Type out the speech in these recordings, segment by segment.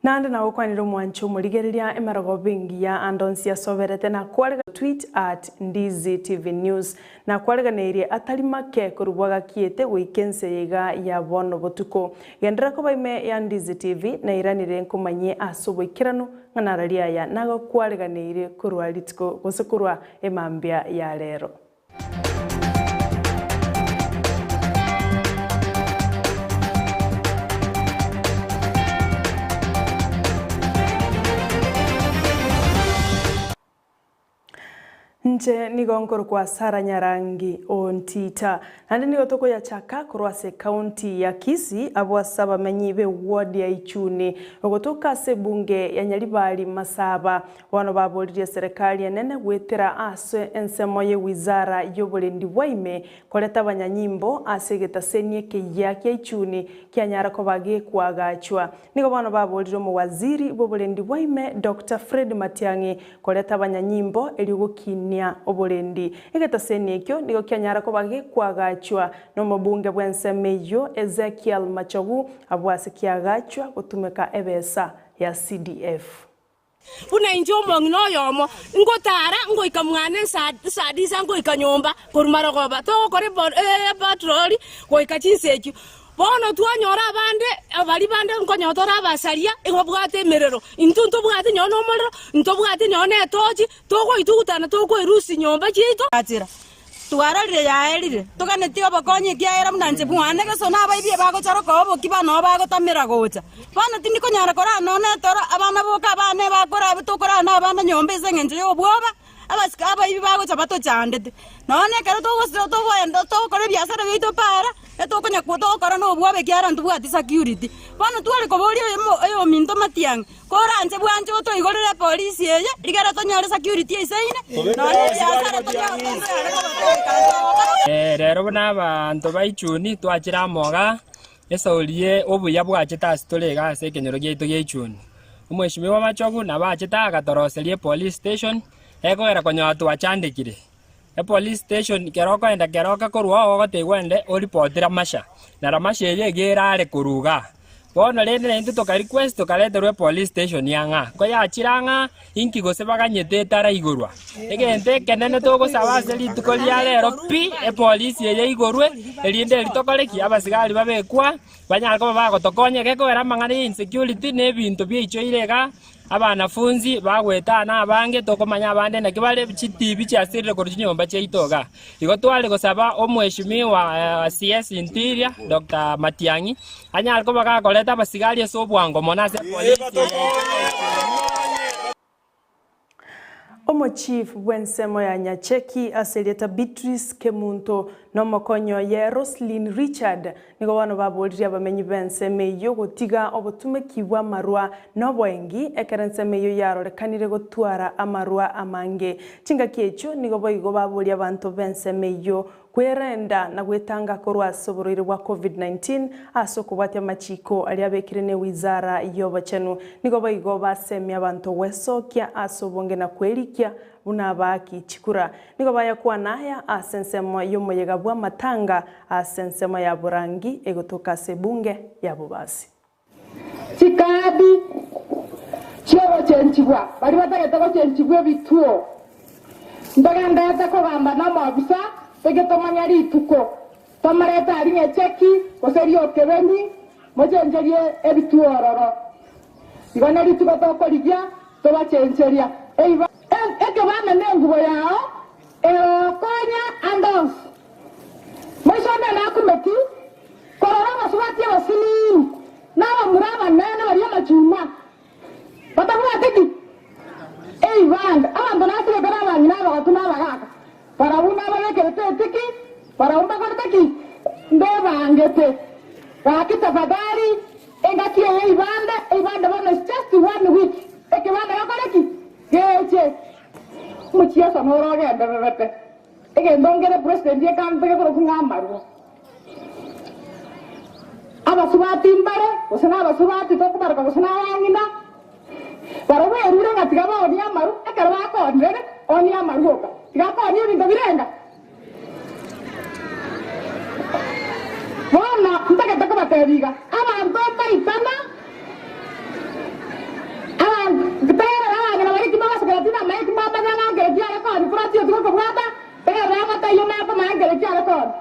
Naende nagokwanire omwancho omorigereria emerogoba engiya ande onsi asoberete na kwarega tweet at Ndizi TV News na kwareganeirie atari make korwa bwagakiete goika ense eye iga ya bono botuko. Genderera koba ime ya Ndizi TV nairanire nkomanyie ase oboikeranu ng'a narari aya nagokwareganeirie korwa rituko gose korwa emambia ya rero. Inche nigo nkorokwa Sarah Nyarangi o Ntita, naende nigo tokoyachaka korwa ase ekaunti ya Kisii abwo ase abamenyi be ward ya Ichuni ogotoka ase ebunge ya Nyaribari Masaba. Bono baboririe eserekari enene goetera ase ensemo ye wizara y'oborendi bwa ime koreta abanyanyimbo ase egetaseni ekeyia kia Ichuni kianyara koba gekoagachwa. Nigo bono baborire omowaziri bw'oborendi bwa ime Doctor Fred Matiang'i koreta abanyanyimbo erio gokinia oborendi. Egetaseni ekio nigo kianyara koba gekoagachwa nomobunge bw'ensemo eyio Ezekiel Machogu abwo ase kiagachwa gotumeka ebesa ya CDF. Buna inche omong'ina oyomo, ngotaara ngoika mwane nsadisa ngoika nyomba korwa marogoba, togokora epatroli goika chinsa echio. Bono twanyora abande, baria bande nkonyora tore abasaria, ebabwate emerero, intwe ntobwati nonya nomorero, ntobwati nonya ne etochi, togoitugutana tokoerusia nyomba chiaito. Twarorire yaerire, toganetie obokonyi ekiagera buna inche mwane gose nabaibie bagocharoka oboki bano nao bagotamera gocha. Bono tindi konyara korara nonya netoro, abana boka abane bakorabe tokorara na abana nyomba ase eng'encho y'obwoba, abasike abaibi bagocha batochandete. Nonya na ekero togosi togoenda togokora ebiasara biaito para, etokonya togokora na obwoba ekiagera ntobwati security. Bono tware koboria oyomo oyominto matiang'i. Koranche bwanche otoigorere epolisi eye, rigere tonyore security eisaine, nonya ebiasara tonyare koba togoikaransa gokora. Rero buna abanto ba Ichuni twachire amo igaa, esauri ye obuya bwachete ase tore igaa ase ekenyoro giaito gia Ichuni. Omweshimiwa Machogu nabo achete agatoroseria epolice station, ekogera konyora twachandekire. Epolice station kero okoenda keroka korwa oo ogotebiwa ende oripoti Ramasha, na Ramasha eyio iga ere are korwa igaa. Bono rende naintwe toka request tokareterwa epolice station ang'a, ko yachire ang'a inki gose baganyete etaraigorwa. Egento ekenene togosaba ase rituko ria rero pi, epolice eye eigorwe, erinde eri tokore ki? Abasigari babekwa, banyare koba bagotokonya gekogera amang'ana ya insecurity na ebinto biaichoire igaa. Abanafunzi bagoetana abange, tokomanya abande naki bare chitibi chiasirire korwa chinyomba chiaito igaa. Igo tware gosaba omweshimiwa CS Interior Doctor Matiang'i anyare koba gakoreta abasigari ase obwango mono ase epolisi eye. Omochief bw'ensemo ya Nyacheki ase erieta Beatrice Kemunto na omokonyi oye Roselyn Richard Nigo bono baboririe abamenyi b'ensemo eyio gotiga obotumeki bw'amarwa na oboengi, ekero ensemo eyio yarorekanire gotwara amarwa amange. Chingaki echio nigo boigo baboria abanto b'ensemo eyio kwerenda na gwetanga korwa ase oborwaire bwa Covid-19 ase okobwatia amachiko aria abekire ne wizara y'obochenu. Nigo boigo basemia abanto gwesokia ase obonge na kwerikia buna abaaki chikura. Nigo bayakwana aya ase ensemo y'omoyega bw'amatanga ase ensemo ya Borangi egotoka ase ebunge ya Bobasi. Chikadi chi'ogochenchigwa, baria batagete gochenchigwa ebituo, ntogenderete kogamba nomobisa, toike tomanye rituko, tomorete aria ng'echeki, gose ri'okebenyi, mochencherie ebituo ororo. Igo nerituko tokorigia, tobachencheria. Ekebanda nengubo yao egokonya ande onsi. Moisonde nakumeti korora abasubati abasinini na abamura abanene baria amachuma, batabwati ki? Eibanda. Abanto nasigete nabang'ina abagotu na abagaaka, barabwo nababekerete etiki, barabwo mbakorete ki? Mbebangete. Gaki tafadhali, engaki eye eibande, eibande bono is just one week, ekebanda gekore ki? Geche. Omochiesa noro ogendererete. Egento nkere president ekanto gekorokwa ng'a amarwa. Abasubati mbare, gose nabasubati tokobaroka gose nabang'ina, barabwo berure ng'a tiga baonie amaru, ekero bakoonire onie amaru oka, tiga akoonie ebinto birenga. Bono ntagete kobatebia iga, abanto mbaitana. Tacheti gokobwata, tegerera amataiyo nakomanya nkere ki are koonia.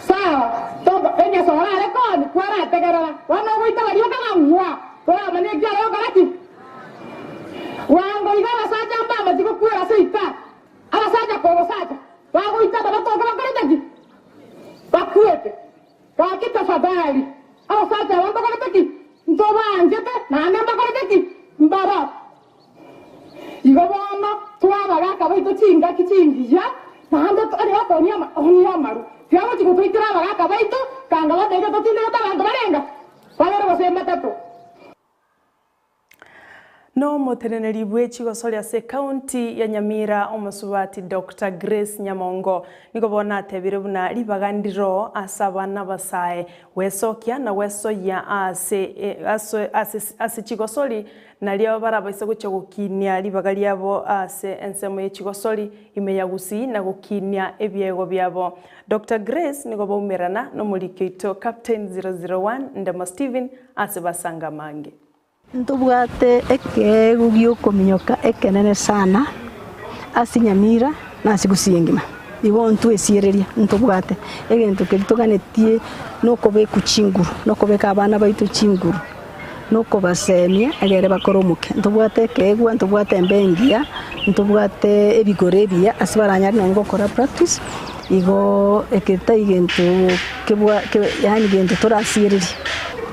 Sawa, toko enyasore are koonia kwarategerera, bono ogoita baria okaba ng'wa, toramanya eki are gokora ki. Bwango iga abasacha mbamachi gokwera ase ita, abasacha kogosacha, bagoitana batoke bakorete ki? Bakwete. Gaki tafadhali, abasacha aba mbakorete ki? Ntobanchete, naende mbakorete ki? Mbaro. Igo bono twabagaka baito chingaki chingiya, naende onye bakonia onia amaru, tibagochi gotoitera abagaka baito, kanga batebire totindegete abanto barenga babere gose mbatato. Nomoteneneri bwe chigosori ase ekaunti ya Nyamira omosubati Doctor Grace Nyamongo nigo bono atebire buna ribaga ndiro ase abana abasae gwesokia na gwesoyia ase ase ase ase chigosori nario barabaise gochia gokinia ribaga riabo ase ensemo ye chigosori ime ya Gusii na gokinia ebiego biabo. Doctor Grace nigo baumerana nomoriki oito Captain 001 Ndemo Stephen ase basanga amange. Ntobwate ekeegu gi'okominyoka ekenene sana ase Nyamira na ase Gusii engima. Igo ntwesiereria ntobwate egento keria toganetie nokobekwa chinguru, nokobeka abana baito chinguru, nokobasemia egere bakore omokia. Ntobwate ekeegwa, ntobwate embeo engiya, ntobwate ebigoro ebiya ase baranyare nonye gokora practice, igo eke tai gento kebwa yaani gento torasiererie.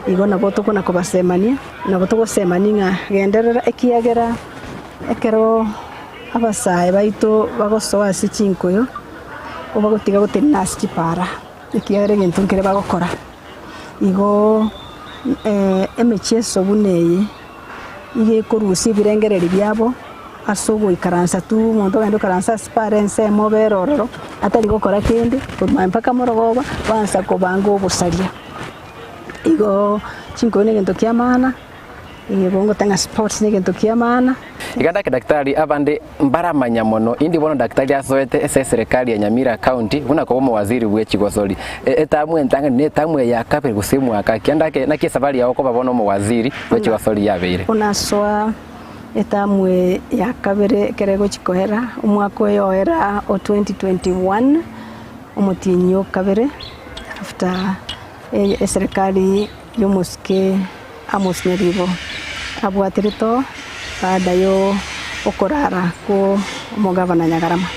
Igo nabo tokona kobasemania, nabo togosemania ng'a genderera, ekiagera ekero abasae baito bagosoa ase chinkoyo, obagotiga gotenena ase chipara, ekiagera egento nkere bagokora. Igo emechieso buna eye, iga ekorusia ebirengererio biabo ase ogoikaransa tu, omonto ogende oikaranse ase para ensemo obere ororo, atari gokora kende, korwa mpaka morogoba, baansa kobanga obosaria. Igo chinkoyo negento kia maana, igo ngoteba ng'a sports negento kia maana. Iga ndake daktari abande mbaramanya mono indi bono daktari asoete ase eserekari ya Nyamira county buna koba omowaziri bwe chigosori. Etamu entang'ani na etamu eye ya kabere gose omwaka ki andake naki esafari yao koba bono omowaziri bwe chigosori yabeire. Buna asoa etamu eye ya kabere ekero egochi koera omwaka oyo oera o 2021 omotienyi o kabere after Eserekari y'omosike Amos Nyaribo abwaterete oo baada yo okorara kwo omogavana Nyagarama.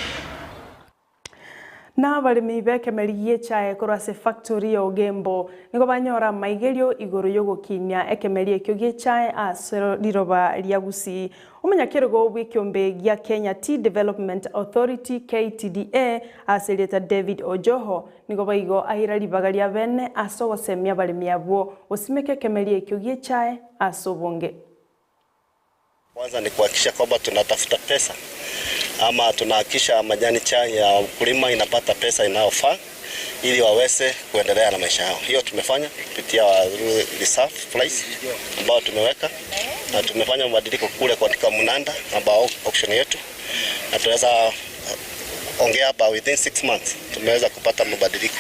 Na abaremi b'ekemeri gi'echae korwa ase efactori ya Ogembo nigo banyora amaigerio igoro y'ogokinia ekemeri ekio gi'echae ase riroba ria Gusii. Omonyakerogo bw'ekiombe gia Kenya Tea Development Authority, KTDA, ase erieta David Ojoho, Nigo boigo aira ribaga ria bene ase ogosemia abaremi abwo gosimeka ekemeri ekio gi'echae ase obonge. Kwanza ni kuhakikisha kwamba tunatafuta pesa ama tunahakikisha majani chai ya wakulima inapata pesa inayofaa ili waweze kuendelea na maisha yao. Hiyo tumefanya kupitia reserve price ambayo tumeweka na tumefanya mabadiliko kule katika mnanda ambao auction yetu na tunaweza ongea hapa within 6 months tumeweza kupata mabadiliko.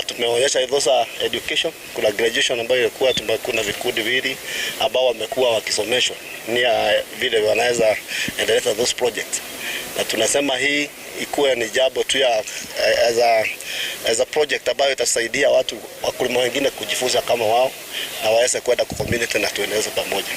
Tumeonyesha those education, kuna graduation ambayo ilikuwa kuna vikundi viwili ambao wamekuwa wakisomeshwa ni vile wanaweza endeleza those projects, na tunasema hii ikuwe ni jambo tu ya as a project ambayo itasaidia watu wakulima wengine kujifunza kama wao na waweze kwenda kwa community na tuendeleze pamoja.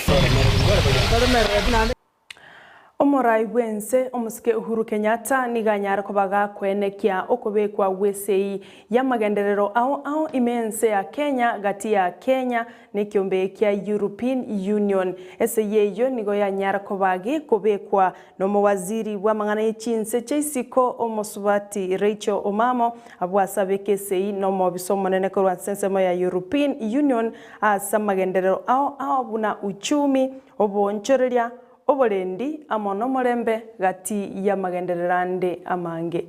Omorai bw'ense omosike Uhuru Kenyatta nigo anyare koba gakoenekia okobekwa gw'esei y'amagenderero ao ao ime y'ense ya Kenya gati ya Kenya nekiombe kia European Union. Esei eyio nigo yanyara koba gekobekwa nomowaziri bw'amang'ana ye chinse chia isiko omosubati Rachel Omamo abwo ase abeke esei nomobisa omonene korwa ase ensemo ya European Union ase amagenderero ao ao buna uchumi, oboonchoreria, Oborendi amo nomorembe gati y'amagenderero ande amange.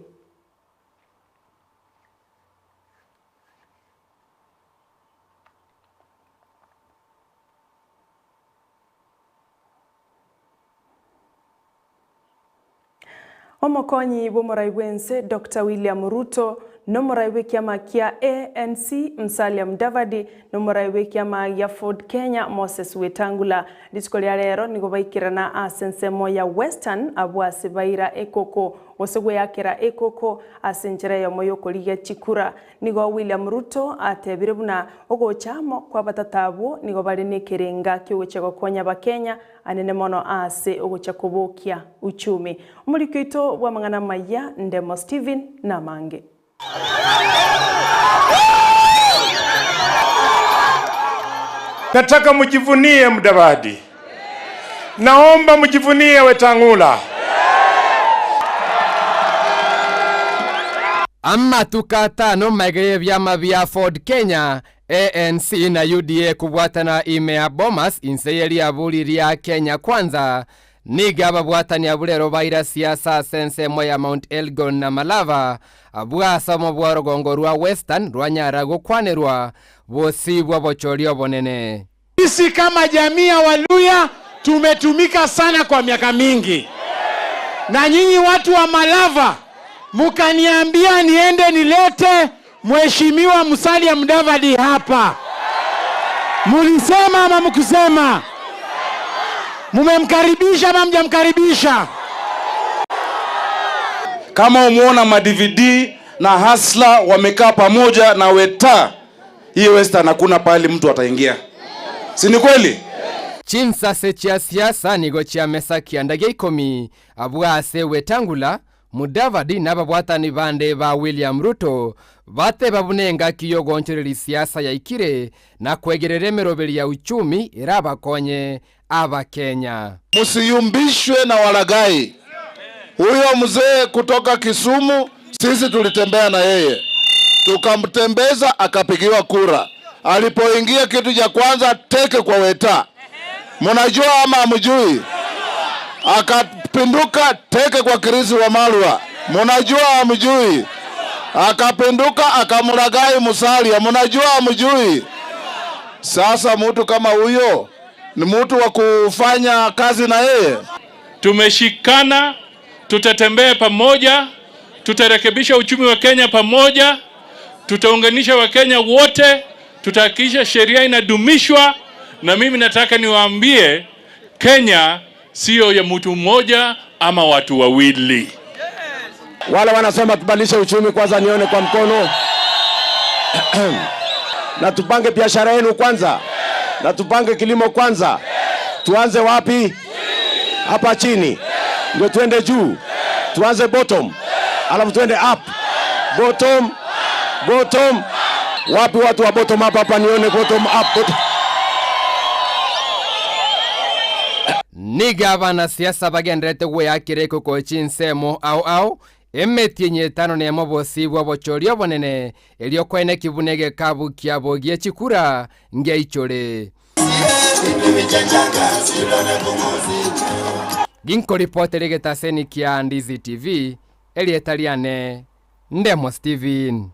Omokonyi bw'omorai bw'ense Doctor William Ruto. Nomorai bw'ekiama kia ANC, Musalia Mudavadi, nomorai bw'ekiama gia Ford Kenya, Moses Wetangula. Rituko ria rero nigo baikerana ase ensemo ya Western abwo ase baira ekoko gose gweakera ekoko ase enchera eyemo y'okorigia chikura. Nigo William Ruto atebire buna ogocha amo kw'abatata abwo nigo bare nekerenga kiogochia gokonya abakenya anene mono ase ogochia kobokia uchumi. Omoriki oito bw'amang'ana amayia Ndemo Stephen namange. Nataka mjivunie Mudavadi. Naomba mjivunie Wetang'ula. Amatuko atano magega y'ebiama bia Ford Kenya, ANC na UDA kobwatana ime ya Bomas inse ye riaburi ria Kenya Kwanza, nigo ababwatani abwo rero baira siasa ase ensemo ya Mount Elgon na Malava, abwo ase omo bw'orogongo rwa Western rwanyara gokwanerwa bosibwa obochori obonene. Sisi kama jamii ya Waluya tumetumika sana kwa miaka mingi, na nyinyi watu wa Malava mukaniambia niende nilete Mheshimiwa Musalia Mudavadi hapa, mulisema ama mkusema? Mumemkaribisha ama mjamkaribisha? Kama umeona ma DVD na Hasla wamekaa pamoja na Weta, hii Western hakuna pahali mtu ataingia, si ni kweli? Chinsase chia siasa nigo chiamesa kianda gia ikomi abwo ase Wetangula, Mudavadi na ababwatani bande ba William Ruto bateba buna engaki y'ogoonchoreria siasa yaikire na kwegerera emeroberi ya uchumi erabakonye Abakenya. Msiyumbishwe na walaghai. Huyo mzee kutoka Kisumu, sisi tulitembea na yeye tukamtembeza, akapigiwa kura. Alipoingia kitu cha kwanza teke kwa Weta, mnajua ama hamjui? Akapinduka teke kwa Chris Wamalwa, mnajua hamjui? Akapinduka akamulaghai Musalia, mnajua hamjui? Sasa mtu kama huyo ni mtu wa kufanya kazi na yeye? Tumeshikana, tutatembea pamoja, tutarekebisha uchumi wa Kenya pamoja, tutaunganisha Wakenya wote, tutahakikisha sheria inadumishwa. Na mimi nataka niwaambie, Kenya siyo ya mtu mmoja ama watu wawili. Wale wanasema tubadilishe uchumi kwanza, nione kwa mkono na tupange biashara yenu kwanza, na tupange kilimo kwanza. Tuanze wapi? Hapa chini ndio tuende juu. Tuanze bottom, alafu tuende up. Bottom, bottom. Wapi watu wa bottom up hapa? Nione bottom up, bottom. Nigo abanasiasa bagendererete gweakera ekoko chinsemo ao ao, emetienyi etano nemo bosibwa bw'obochori obonene, erio koeneki buna egekabu kiabo gie chikura ngeichore. Ginkoripotera egetaseni kia Ndizi TV, erieta riane Ndemo Steven.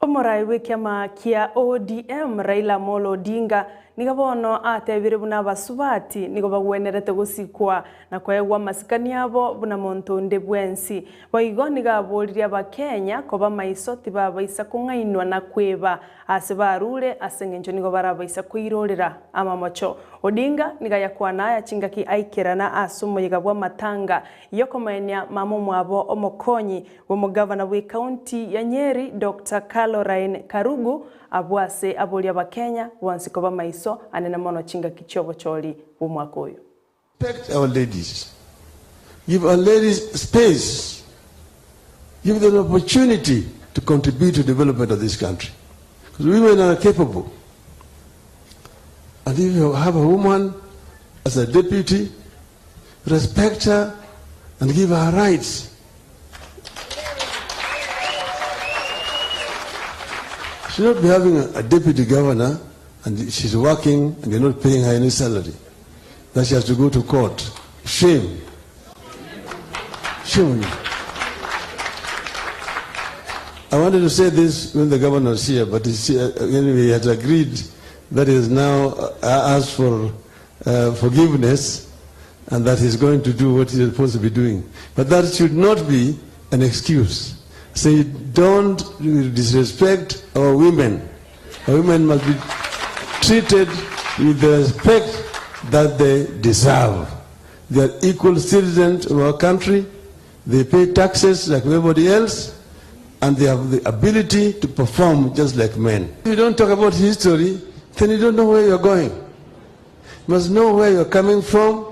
Omorai bw'ekiama kia ODM Raila Amolo Odinga nigo bono atebire buna abasubati nigo bagwenerete gosikwa na koegwa amasikani abo buna monto onde bwensi. Boigo nigo aboririe Abakenya koba maiso tibabaisa kong'ainwa na kweba ase barure ase eng'encho nigo barabaisa koirorera amamocho. Odinga nigo ayakwana aya chingaki aikerana ase omoyega bw'amatanga yokomoenia mama omwabo omokonyi bw'omogavana bw'ecounty ya Nyeri Doctor Caroline Karugu abwo ase aboria Abakenya bonsi koba maiso anene mono chingaki chi'obochori bw'omwaka oyo. Respect our ladies. Give our ladies space. Give them an opportunity to contribute to the development of this country. Because women are capable. And if you have a woman as a deputy, respect her and give her rights. She should not be having a, a deputy governor and she's working and you're not paying her any salary. That she has to go to court. Shame. Shame on you. I wanted to say this when the governor was here, but he, anyway, he has agreed that he has now asked for forgiveness and that he's going to do what he's supposed to be doing. But that should not be an excuse. Say don't disrespect our women. Our women must be treated with the respect that they deserve. They are equal citizens of our country. They pay taxes like everybody else, and they have the ability to perform just like men. If you don't talk about history, then you don't know where you're going. You must know where you're coming from,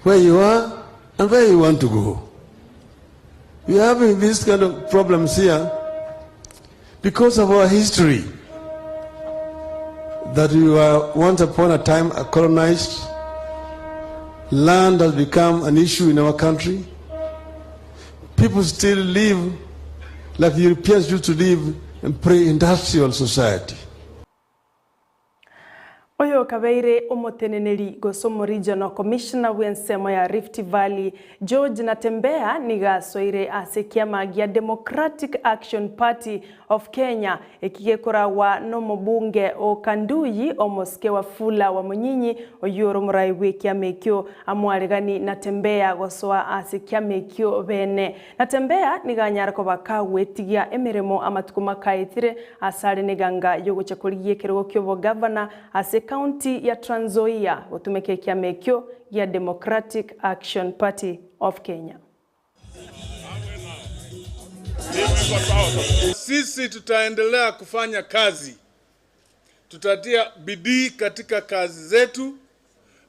where you are, and where you want to go. We are having these kind of problems here because of our history. That we were once upon a time a colonized land has become an issue in our country. People still live like Europeans used to live in pre-industrial society. Oyo okabeire omoteneneri gose omoregional commissioner bw'ensemo ya Rift Valley, George Natembeya nigo asoire ase ekiama gia Democratic Action Party of Kenya eki gekoragwa nomobunge o Kanduyi omosike Wafula Wamunyinyi oyio ore omorai bw'ekiama ekio amwaregani Natembeya gosoa ase ekiama ekio bene. Natembeya nigo anyare koba kagwetigia emeremo amatuko makaetire ase are neganga y'ogocha korigia ekerogo ki'obogavana ase ecounty ya Trans Nzoia gotumeka ekiama ekio gia Democratic Action Party of Kenya. Sisi tutaendelea kufanya kazi, tutatia bidii katika kazi zetu,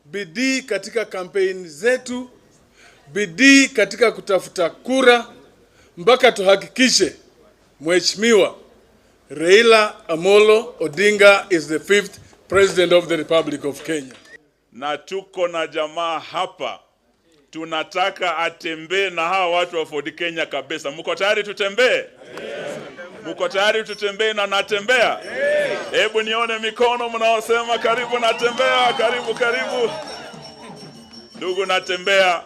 bidii katika kampeni zetu, bidii katika kutafuta kura mpaka tuhakikishe Mheshimiwa Raila Amolo Odinga is the fifth president of the Republic of Kenya. Na tuko na jamaa hapa, tunataka atembee na hawa watu wa Ford Kenya kabisa. Mko tayari tutembee? Mko tayari tutembee na natembea? Hebu nione mikono mnaosema karibu natembea, karibu karibu. Ndugu natembea,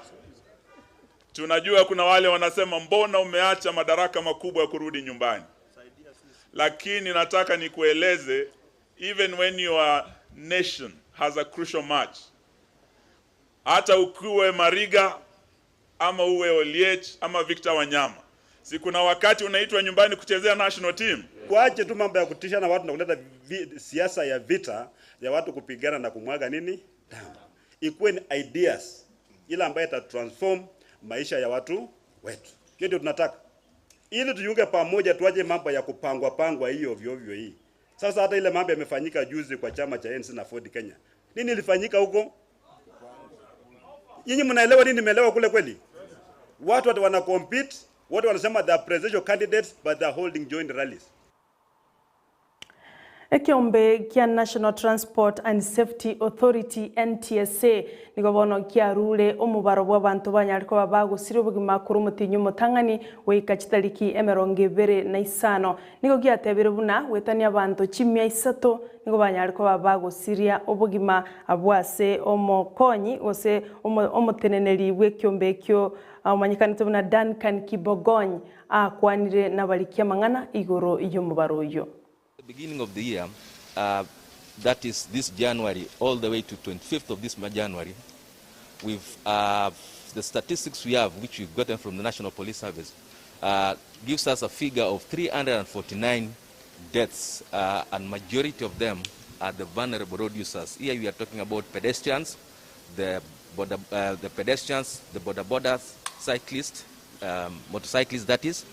tunajua kuna wale wanasema mbona umeacha madaraka makubwa ya kurudi nyumbani, lakini nataka nikueleze, even when your nation has a crucial match, hata ukiwe Mariga ama uwe Oliech ama Victor Wanyama, si kuna wakati unaitwa nyumbani kuchezea national team? Tuache tu mambo ya kutisha na watu na kuleta siasa ya vita ya watu kupigana na kumwaga nini damu. Ikuwe ni ideas ile ambayo ita transform maisha ya watu wetu. Hiyo ndio tunataka, ili tujiunge pamoja, tuache mambo ya kupangwa pangwa hiyo ovyo ovyo hii. Sasa hata ile mambo yamefanyika juzi kwa chama cha ANC na Ford Kenya, nini ilifanyika huko? Nyinyi mnaelewa nini nimeelewa kule kweli? Watu watu wana compete, wote wanasema they are presidential candidates but they are holding joint rallies. Ekeombe kia National Transport and Safety Authority, NTSA, nigo bono kiarure omobaro bw'abanto banyare koba bagosiria obogima korwa omotienyi omotang'ani goika chitariki emerongo ebere na isano. Nigo giatebire buna goetania abanto chimia isato nigo banyare koba bagosiria obogima abwo ase omokonyi gose omoteneneri bw'ekiombe ekio omanyekanete buna Duncan Kibogony akwanire nabarikia amang'ana igoro y'omobaro oyio. The beginning of the year, that is this January, all the way to 25th of this January, the statistics we have, which we've gotten from the National Police Service, gives us a figure of 349 deaths, and majority of them are the vulnerable road users. Here we are talking about pedestrians, the pedestrians, the border borders, cyclists, motorcyclists that is,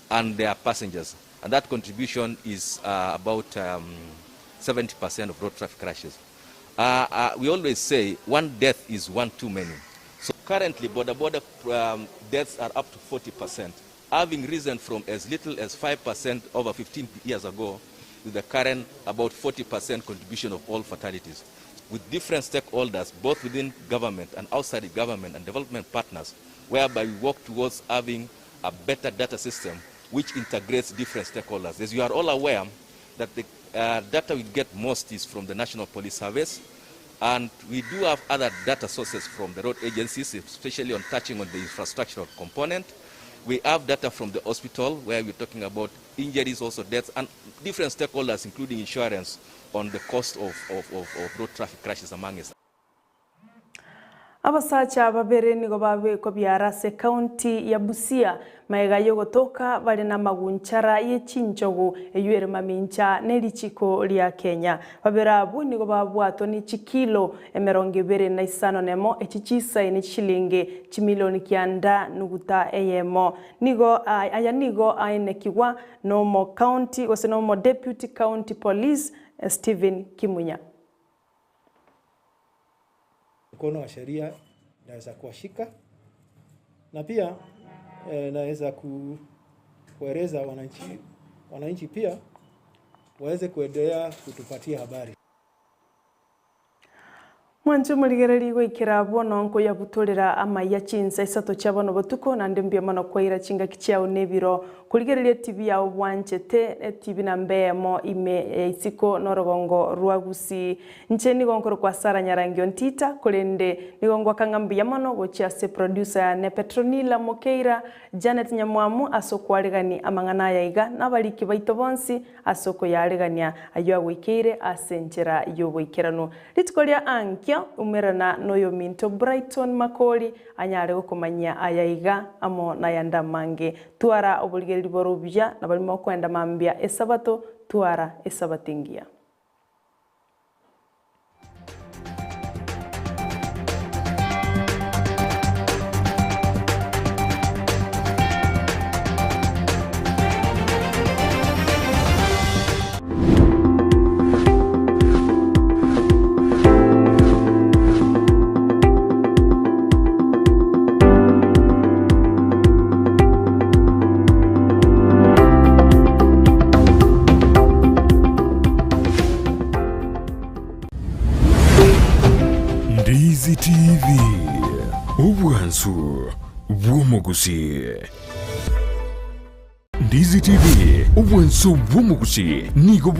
and their passengers. And that contribution is about 70% of road traffic crashes. We always say one death is one too many. So currently, border border deaths are up to 40%, having risen from as little as 5% over 15 years ago to the current about 40% contribution of all fatalities. With different stakeholders, both within government and outside the government and development partners, whereby we work towards having a better data system which integrates different stakeholders. As you are all aware, that the data we get most is from the National Police Service, and we do have other data sources from the road agencies, especially on touching on the infrastructural component. We have data from the hospital, where we're talking about injuries, also deaths, and different stakeholders, including insurance, on the cost of road traffic crashes among us. Abasacha babere nigo babekwa biara ase ekaunti ya Busia magega y'ogotoka bare namagunchara ye chinchogu eyio ere mamincha ne richiko ria Kenya. Babere abwo nigo babwatwa ne chikilo 25 nemo echi chisaini chishilingi chimilioni kianda nuguta eyemo. Nigo aya nigo aenekigwa nomo county gose nomo deputy county police Stephen Kimunya. Mkono wa sheria naweza kuwashika na pia eh, naweza ku, kueleza wananchi, wananchi pia waweze kuendelea kutupatia habari. Mwanche omorigereria goikera bono nkoyabutorera amaiya chinsa isato chia bono botuko, naende mbuya mono kwaira chingaki chiao na ebiro korigereria etibi yao bwanchete, etibi namba eyemo ime ya isiko na orogongo rwa Gusii. Inche nigo nkorokwa Sarah Nyarangi Ontita, korende nigo ngoaka ng'a mbuya mono gochia ase producer yane Petronilla Mokeira, Janet Nyamwamu ase okwaregania amang'ana aya iga, na abariki baito bonsi ase okoyaregania ayio agoikeire ase enchera y'oboikeranu. Rituko ria ankio, umerana noyominto Brighton Makori anyare gokomanyia aya iga amo nayande amange. Twara oborigereria bore obuya, na baria mokoenda mambia Esabato, twara Esabato engiya. Ndizi TV, obwansu bw'omogusii. Ndizi TV, obwansu bw'omogusii nigo.